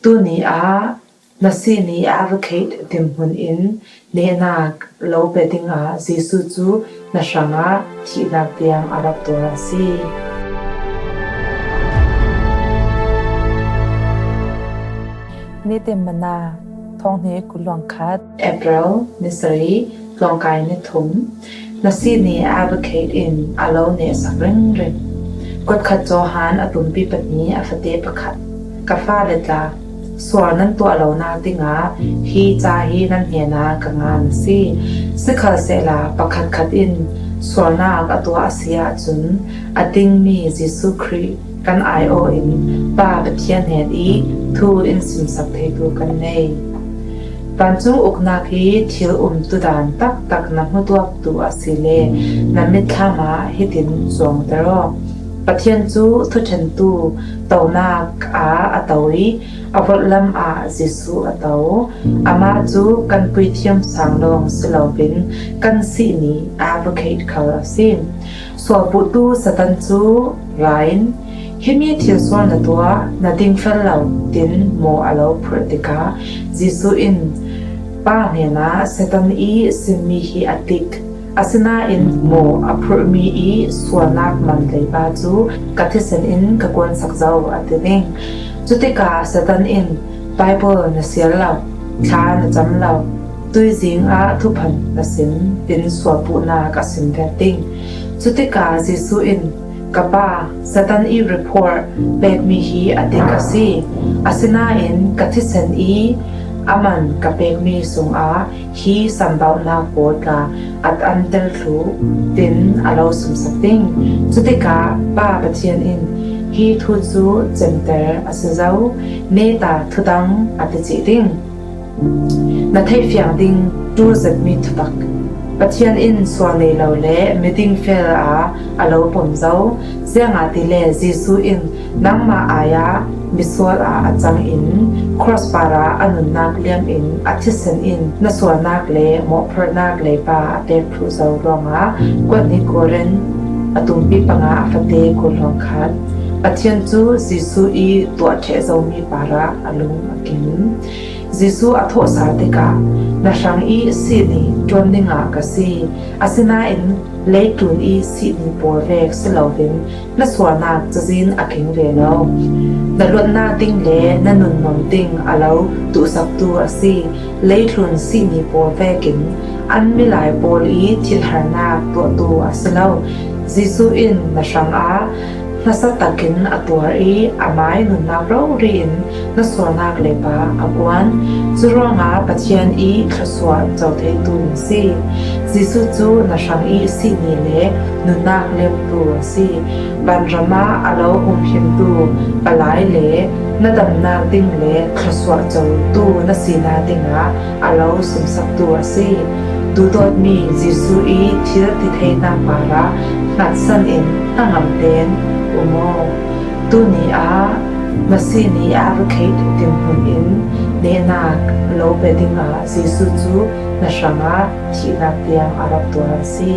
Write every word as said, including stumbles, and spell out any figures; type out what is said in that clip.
Tuni ah na sih ni advocate dinhmun in nehnak lo pe dingah Jesuh cu na hrangah thihnak tiang a rak tuar a si. Nitin Manna, thawng hnih kul hluan khat, April ni sarih, tlawngkai ni thum. Na sih ni advocate in a lo nehsak ringring. Kuatkhat Johan a tumpi pahnih a fate pakhat. Ka fale tla, sual nan tuah lonak dingah hi ca hi nan hnenah ka ngan a si. Sikhalsehla pakhatkhat in sualnak a tuah a si ahcun a dingmi Jesuh Khrih kan aiawh in Pa Pathian hnen i thu in simsak theitu kan nei. Vancung uknak hi thil umtudan taktak na hmutuaktu a si le na mitthlam ah hitin cuangter aw. Pathian cu thuṭhentu tonak ah a to i a vorhlam ah Jesuh a to. Amah cu kan puithiam sang lawng si loin kan sih ni advocate khal a si. Sualpuhtu Satan cu ra in, "Himi thil sual na tuah, na ding fel lo," tin maw a lo phurh tikah Jesuh in Pa hnenah Satan i simmi hi a tik, asinain maw a phurhmi i sualnak man leiba cu ka thisen in ka kuansak zo, a ti ding. Cutikah Satan in, "Baibal na siar lo, thla na cam lo, tuizing ah thuphan na sim," tin sualpuhnak a sim vet ding. Cutikah Jesuh in, "Ka Pa, Satan i report pekmi hi a dik a si, asinain ka thisen i a man ka pekmi sungah hi sambauhnak pawl tla a tanter thluh," tin a lo simsak ding. Cutikah Pa Pathian in, "Hi thu cu cemter a si zo, neta thudang," a ti cih ding. Na theihfiang ding ṭul zetmi thutak. Pathian in sual nei lo le miding fel ah a lo pom zo. Ziangahtile Jesuh in nangmah ai-ah misual ah a cang in cross par ah a nunnak liam in a thisen in na sualnak le mawhphurhnak leiba a pek thluh zo ruangah Kuat Hnih Korin a tumpi panga a fate kul hluan khat. Pathian cu Jesuh i tuah ṭheh zomi parah a lung a kim. Jesuh a thawhsal tikah, "Na hrang i sih ni ṭuan dingah ka si, asinain leitlun i sih ni pawl vek si loin na sualnak cazin a keng ve lo. Na luatnak ding le na nunnuam ding a lo tuhsaktu a si. Leitlun sih ni pawl vekin an milai pawl i thilharnak tuahtu a si lo. Jesuh in na hrangah hmasa takin a tuar i amai nunnak rori in na sualnak leiba a kuan. Curuangah Pathian i thluasuah co theitu na si. Jesuh cu na hrang i sih ni le nunnak liamtu a si. Vanram ah a lo humhimtu palai le na damnak ding le thluasuah cotu na sinak dingah a lo simsaktu a si. Duhdawtmi Jesuh i thil ti theinak parah hngatsan in hnangam tein um aw. Tuni ah na sih ni advocate dinhmun in nehnak lo pe dingah Jesuh cu na hrangah thihnak tiang a rak tuar a si."